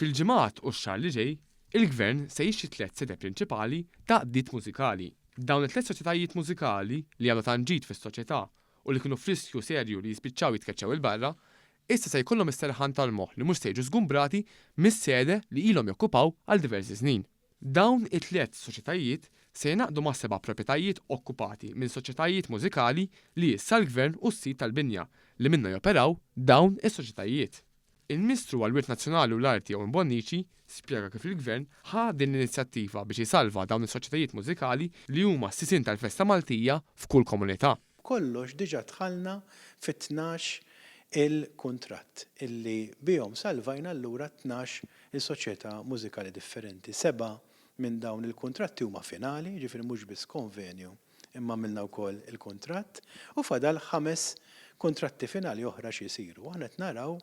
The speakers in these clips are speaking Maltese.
Fil-ġimgħat u x-xahar li ġej, il-Gvern se jixtri tlett sede prinċipali ta' għaqdiet mużikali. Dawn it-tlett soċjetajiet mużikali li għamlu tant ġid fis-soċjetà u li kienu f'riskju serju li jispiċċaw jitkeċċew 'il barra, issa se jkollhom is-serħan tal-moħħ li mhux se jiġu żgumbrati mis-sede li ilhom jokkupaw għal diversi snin. Dawn it-tlett soċjetajiet se jingħaqdu ma' seba' proprjetajiet okkupati minn soċjetajiet mużikali li issa l-Gvern hu s-sid tal-binja li minnha joperaw dawn is-soċjetajiet. Il-Ministru għall-Wirt Nazzjonali u l-Arti Owen Bonnici spjega kif il-Gvern ħa din l-inizjattiva biex isalva dawn is-soċjetajiet mużikali li huma s-sisien tal-festa Maltija f'kull komunità. B'kollox diġà dħalna fi 12 il kuntratt illi bihom salvajna allura 12 il soċjetà mużikali differenti. Sebgħa minn dawn il-kuntratti huma finali, jiġifieri mhux biss konvenju imma għamilna wkoll il-kuntratt u fadal ħames kuntratti finali oħra xi jsiru. Aħna qed naraw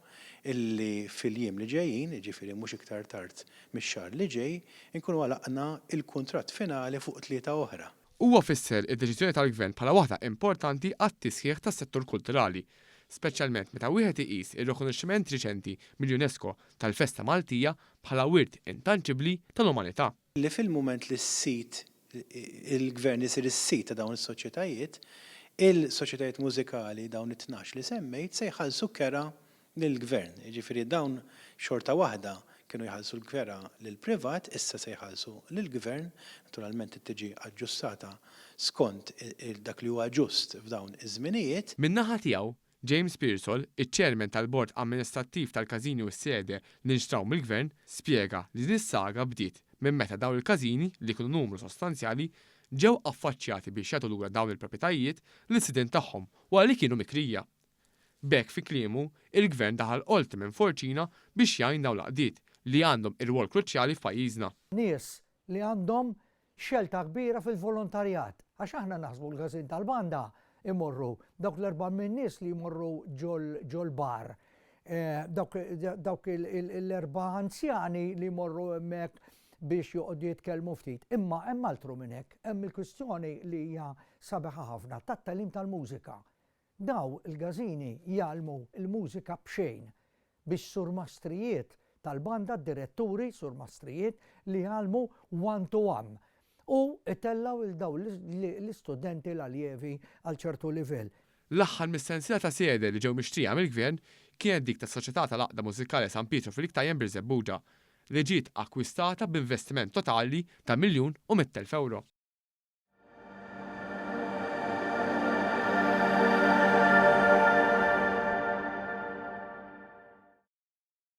illi fil-jiem li ġejjin, jiġifieri mhux iktar tard mix-xahar li ġej, inkunu għalaqna l-kuntratt finali fuq tlieta oħra. Huwa fisser id-deċiżjoni tal-Gvern bħala waħda importanti għat-tisħiħ tas-settur kulturali, speċjalment meta wieħed iqis ir-rikonoxximent riċenti mill-UNESCO tal-festa Maltija bħala wirt intanġibbli tal-umanità. Li fil-mument li s-sid, il-Gvern isir is-sid ta' dawn is-soċjetajiet, il-soċjetajiet mużikali, dawn it-tnax li semmejt, se jħallsu kera lill-Gvern. Jiġifieri dawn xorta waħda kienu jħallsu l-kera lill-privat, issa se jħallsu lill-Gvern, naturalment trid tiġi aġġustata skont dak li huwa ġust f'dawn iż-żminijiet. Min-naħa tiegħu, James Pearsall, iċ-Chairman tal-Bord Amministrattiv tal-Każini u s-Sede li nxtraw mill-Gvern, spjega li din is-saga bdiet minn meta dawn il-każini, li kienu numru sostanzjali, ġew affaċċjati biex jagħtu lura dawn il-proprjetajiet lis-sidien tagħhom wara li kienu mikrija. B'hekk fi kliemu, il-Gvern daħal oltre minn forċina biex jgħin dawn l-għaqdiet li għandhom irwol kruċjali f'pajjiżna. Nies li għandhom xelta kbira fil-volontarjat. Għax aħna naħsbu l-każin tal-banda imorru dawk l-400 nies li jmorru ġol-bar, dawk l-erba' anzjani li jmorru hemmhekk biex joqogħdu jitkellmu ftit. Imma hemm altru minn hekk, hemm il-kwistjoni li hija sabiħa ħafna tat-tagħlim tal-mużika. Daw il-gażini jgħallmu l-mużika b'xejn biex surmastrijiet tal-banda, diretturi, surmastrijiet li jgħallmu one to one u jtellgħu 'l dawn l-istudenti, l-aljevi għal ċertu livell. L-aħħar mis-sensiela ta' sede li ġew mixtrija mill-Gvern kienet dik tas-Soċjetà tal-Għaqda Mużikali San Pietru fil-Ktajjen Birżebbuġa, li ġiet akkwistata b'investiment totali ta' 1,100,000 ewro.